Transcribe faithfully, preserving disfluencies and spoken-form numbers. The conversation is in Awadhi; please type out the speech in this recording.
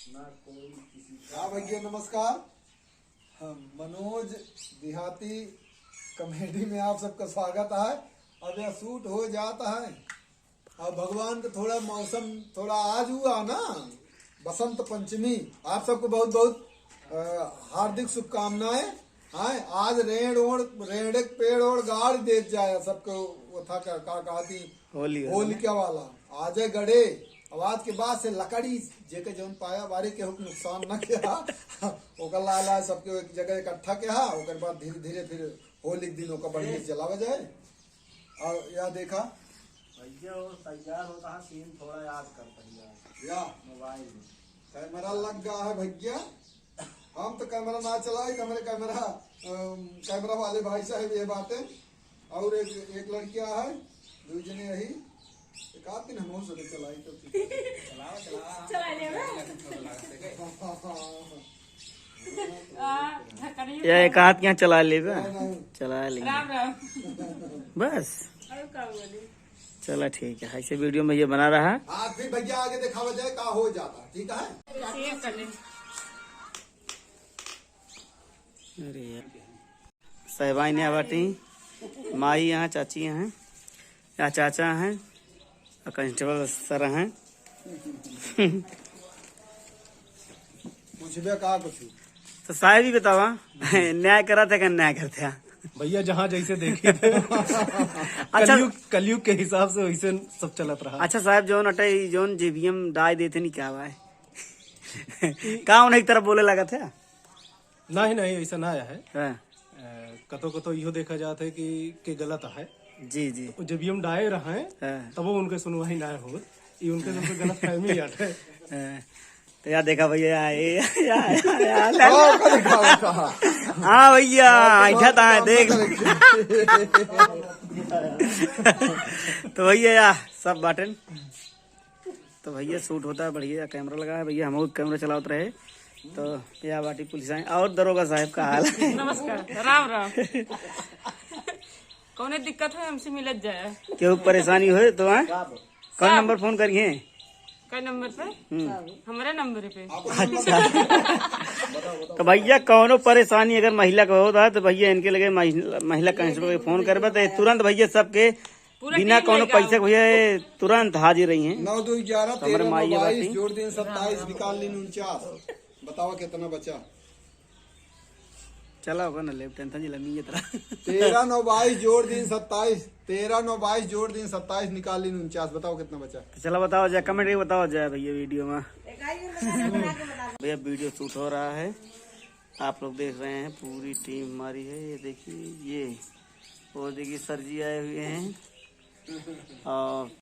हाँ भैया, नमस्कार। हम मनोज देहाती कॉमेडी में आप सबका स्वागत है। अब यह शूट हो जाता है। अब भगवान का थोड़ा मौसम थोड़ा आज हुआ ना, बसंत पंचमी। आप सबको बहुत बहुत, अ, हार्दिक शुभकामनाएं। हाँ, आज रेड़ ओड़, रेड़े के पेड़ ओड़ गाड़ देत जाए सबको। वो था का, का कहती, होली वाला। होलिका वाला। आजे गड़े, अब आज के बाद से लकड़ी जेके जौन पाया बारे केहू के नुकसान न किया। ओकर ला ला सबके एक जगह इकट्ठा किया, ओकर बाद धीरे धीरे फिर होली के दिन ओकर बढ़िया से जलावा जाए। और या देखा, भैया वो तैयार होता है, सीन थोड़ा याद कर भैया। या मोबाइल में। कैमरा लग गया है भैया। हम तो कैमरा ना चलाई, तो हमारे कैमरा, अम, कैमरा वाले भाई साहब ये बातें। और एक, एक लड़किया है, दो जने यही। एक आध दिन हम सबे चलाई तो ठीक। चलावा, चलावा। चला लेबे। हाँ, हाँ, हाँ। आ, ढक्कनिया या एक हाथ यहाँ चला लेबे। नहीं, नहीं। चला लेंगे। राम राम। बस। और का बोली? चला ठीक है, ऐसे वीडियो में ये बना रहा। हाँ, फिर भैया आगे दिखावा जाए का हो जाता, ठीक है? शेयर कर ले। अरे यार, साहिबाइन यहाँ बाटी, माई यहाँ, चाची यहाँ, यहाँ चाचा हैं और कांस्टेबल सर हैं। पूछबे का कुछ? तो साहब ही बतावा, न्याय करा थे कि अन्याय करते हैं? भैया, जहाँ जैसे देखी थे। अच्छा। कलयुग, कलयुग के हिसाब से वैसे सब चलत रहा। अच्छा साहब, जौन अटे, जौन जेबीएम डाय देते नहीं क्या हुआ है? का उन्हें एक तरफ बोले लगा थे? नहीं, नहीं, ऐसा ना आया है। हाँ। अ, कतो कतो इहो देखा जात है कि, कि गलत है। जी, जी। तो जब ये हम डाए रहे हैं, हाँ। तब वो उनके सुनवाई ना हो, ये उनके सबसे गलत फहमी याद है। हाँ। तो या देखा भैया, या, या, या, या, या, हाँ, कल दिखाओ, कहाँ? हाँ भैया, हाँ, तो ऐठा तो है, बात देख। करके। तो भैया, या, सब बाटन। तो भैया शूट होता है, बढ़िया कैमरा लगा है भैया, हम कैमरा चलावत रहे। तो या बाटी पुलिस आए और दरोगा साहब का हाल है। नमस्कार, राम राम। कौने दिक्कत हो हमसे मिलत जाए। केहू परेशानी होए तो आए। कौन नंबर फोन करिए? कई नंबर पे? हम्म। हमारे नंबर पे। अच्छा। तो भैया कौनो परेशानी अगर महिला को होता है तो भैया इनके लगे महिला, महिला कांस्टेबल के फोन करबे तो तुरंत भैया सबके पूरा बिना टीम कौनो लेके पैसे आओ। के भैया ये तुरंत हाजिर रही हैं। नौ दो ग्यारह, तो हमारे तेरह नौ माई बाटी। बाईस, जोड़ दिन सत्ताईस, निकाल लीन उनचास। बताओ कितना बचा? चला होगा ना, लेब टेंशन जिला नहीं इतना। तेरह नौ बाईस, जोड़ दिन सत्ताईस, तेरह नौ बाईस, जोड़ दिन सत्ताईस, निकाल लीन उनचास। बताओ कितना बचा? तो चला बताओ जाए, कमेंट करके बताओ जाए भैया वीडियो में। भैया वीडियो शूट हो रहा है, आप लोग देख रहे हैं, पूरी टीम हमारी है। ये देखिए, ये और देखिए सर जी आए हुए हैं और